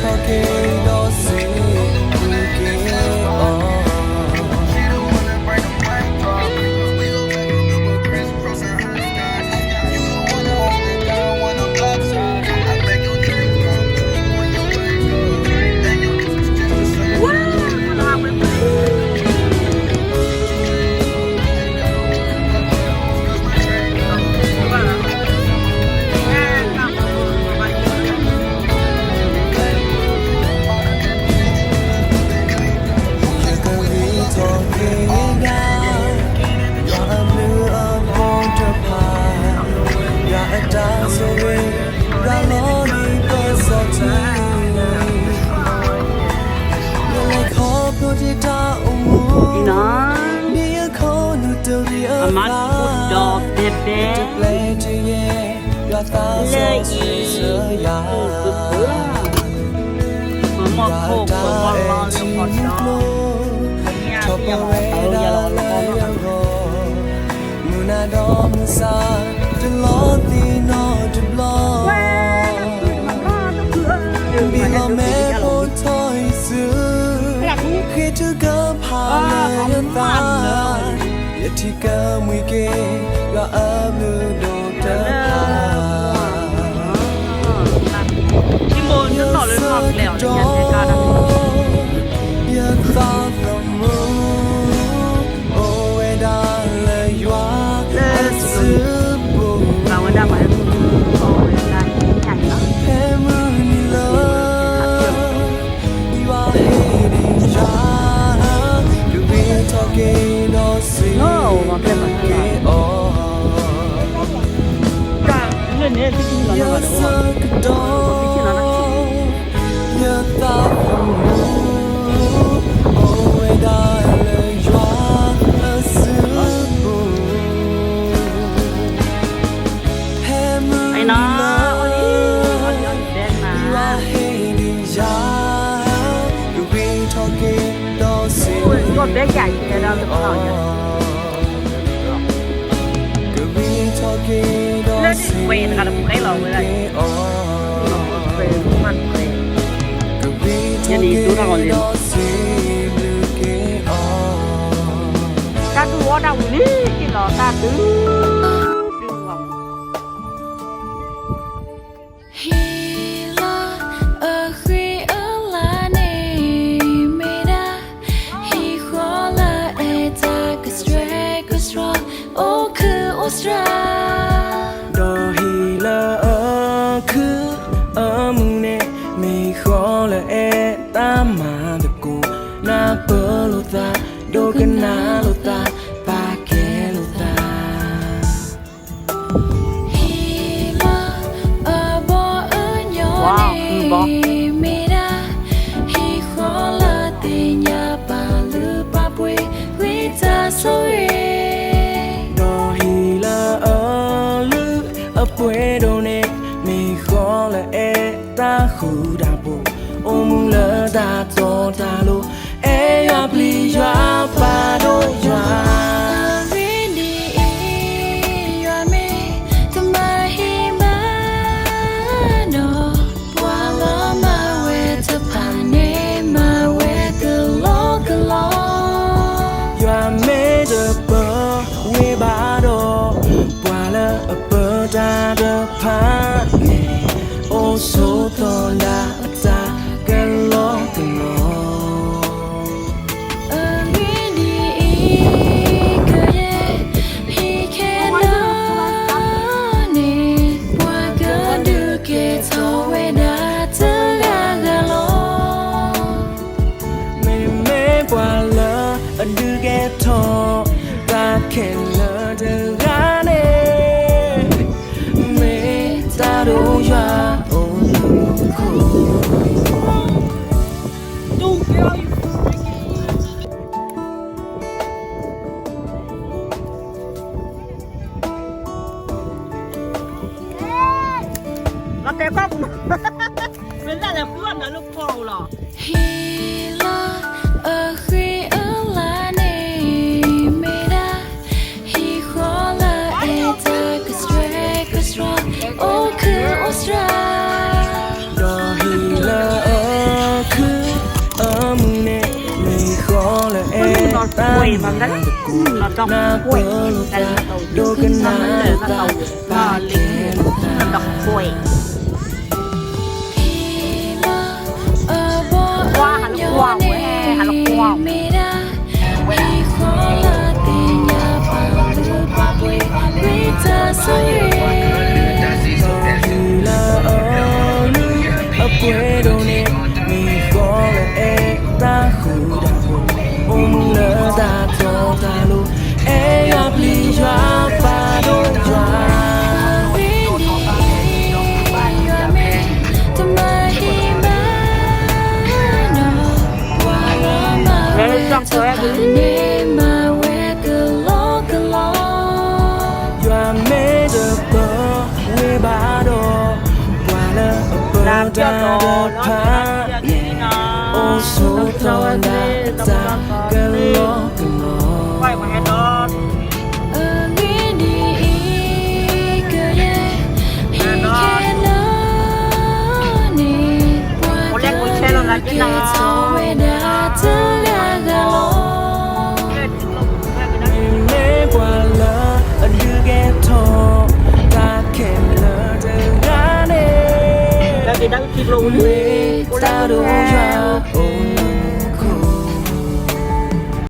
ယကဂ့ၤထီၣ်က့ၤဒၣ် ယွၤအဘျုးအဖှိၣ်တဖၣ်, ယွၤအတၢ်ဆိၣ်ဂ့ၤ ရၤလီၤဒ်ပစီထံ, ယလဲၤခီဖျိတ့ၢ်တၢ်အိၣ်မူ, ဒ်ယခိၣ်နူာ်တရံးအသး, ယတပျဲတယဲၢ် ယွၤသးစီဆှံယၤ, ယွၤအတၢ်အဲၣ်ထံမူကျိ ထီၣ်ပှဲၤဝဲဒၣ်လၢယဂီၢ်, မုၢ်နၤဒီးမုၢ်ဆါ တလီၤသံနီတဘျီ, ဘံၣ်လီၤမဲာ်ဖိထီၣ်အံၤဆူ, ဃ့ထုကဖၣ်လၢယသး, ယထံၣ်ကမှံက့ၤ ယွၤအဘျုးဒိၣ်တဖၣ်, ယဆၢကတီၢ် ယသးသမူ အိၣ်ဝဲဒၣ်လၢယွၤအစုပူၤ, ဖဲမုၢ်နံၤလၢ ယွၤဟ့ၣ်ဒံးယၤ, ကဂ့ၤထီၣ်က့ၤဒီးစံးဘျုးက့ၤအီၤ, ယဆၢကတီၢ် ယသးသမူ အိၣ်ဝဲဒၣ်လၢယွၤအစုပူၤ, ဖဲမုၢ်နံၤလၢ ယွၤဟ့ၣ်ဒံးယၤ, ကဂ့ၤထီၣ်က့ၤဒီးစံးဘျုးက့ၤအီၤ, ကဂ့ၤထီၣ်က့ၤဒီးစံးဘျုးက့ၤအီၤ, ကဂ့ၤထီၣ်က့ၤဒီးစံးဘျုးက့ၤအီၤ, တၢ်ဒုးဝီတၢ်ဝံၤလံလီၤ တၢ်ဒုး ဟံၣ်လၢအဃံအလၤန့ၣ်မ့ၢ်ဒၣ် ဟံၣ်ဃီလၢအအဲၣ်တၢ်ကစှဲကဆှီ အိၣ်ခုၣ်အိၣ်စှၤ, ဒီးဟံၣ်လၢအခုၣ်အမုာ်န့ၣ် မ့ၢ်ဃီလၢအအဲၣ်တၢ်မၤသကိး, နၢ်ပၢၢ်လိာ်သး, ဒိကနၣ်လိာ်သး, ပာ်ကဲလိာ်သး ဟံၣ်လၢအဘီအညီန့ၣ်မ့ၢ်ဒၣ် ဟံၣ်ဃီလၢသ့ၣ်ညါပာ်လုၢ်ပာ်ပှ့ၤ ဝံတၢ်ဆိၣ်ဂ့ၤ, ဒီးဟံၣ်လၢအလုၢ်အပှ့ၤဒိၣ်န့ၣ် မ့ၢ်ဃီလၢအအဲၣ်တၢ်ဃူတၢ်ဖိး, အိၣ်မူလၢတၢ်တီတၢ်လိၤ, အဲၣ်ယွၤပျံၤယွၤဖးဒိၣ်ယွၤ, အဂ့ၢ်ဒ်အံၤ, ယွၤမ့ၢ်တမၤဟံၣ်မၤနီၤ, ပှၤလၢမၤဝဲတဖၣ်န့ၣ် မၤဝဲကလီကလီ, ယွၤမ့ၢ်တပၢဝဲဘၣ်ဒီး, ပှၤလၢအပၢတၢ်တဖၣ်န့ၣ် အိၣ်ဆိးသီၣ်ဒၣ်အတၢ်ကလီကလီ, အဂ့ၢ်ဒ်အံၤ, ကယဲၢ်ဟံၣ်ခဲလၢာ် န့ၣ် ပှၤကဒုးကဲထီၣ်ဝဲဒၣ်တဂၤဂၤလီၤ, မ့မ့ၢ်ပှၤလၢအဒုးကဲထီၣ်တၢ်ခဲလၢာ်တဂၤန့ၣ်, မ့ၢ်တၢ်ဒိၣ်ယွၤအိၣ်လၢမူခိၣ် လီၤတဲာ်ခီပူၤ, မ့ၢ်လၢလဲၤဃုအီၣ်နၤလၢဖီလီၤ, ဟံၣ်လၢအဃံအလၤန့ၣ်မ့ၢ်ဒၣ်, ဟံၣ်ဃီလၢအအဲၣ်တၢ်ကစှဲကဆှီ, အိၣ်ခုၣ်အိၣ်စှၤ, ဒီးဟံၣ်လၢအ ဝဲမၤမတၤ လီၤဒီကွဲး တၢ်လၢတၢ်ဒိကနၣ်မနုၤလၢတၢ်အိၣ် လီၤလံ လီၤဒီကွဲး ကွၢ်ဟးလၢကွၢ်ဝဲ ဟးလၢကွၢ်ဝဲ လၢအပှဲၤဒိၣ်န့ၣ် မ့ၢ်ဃီလၢအဲၣ်တၢ်ဃူတၢ်ဖိး အိၣ်မူလၢတၢ်တီတၢ်လိၤ အဲၣ်ယွၤပျံၤယွၤပာ်ဒိၣ်ယွၤ လၢတၢ်ကဲ ယွၤမ့ၢ်တပၢၤဝဲဘၣ်ဒီး ပှၤလၢအပၢၤတၢ်တဖၣ်န့ၣ် အိၣ်ဆိးသီၣ်လၢတၢ်ကလီကလီ အဂ့ၢ်ဒ်အံၤ, ကယဲၢ်ဟံၣ်ခဲလၢာ်န့ၣ် ပှၤကဒုးကဲထီၣ်ဝဲဒၣ်တဂၤဂၤလီၤ. မ့ၢ်ပှၤလၢအဒုးကဲထီၣ်တၢ်ခဲလၢာ်တဂၤန့ၣ် မ့ၢ်တၢ်ဒိၣ်ယွၤအိၣ်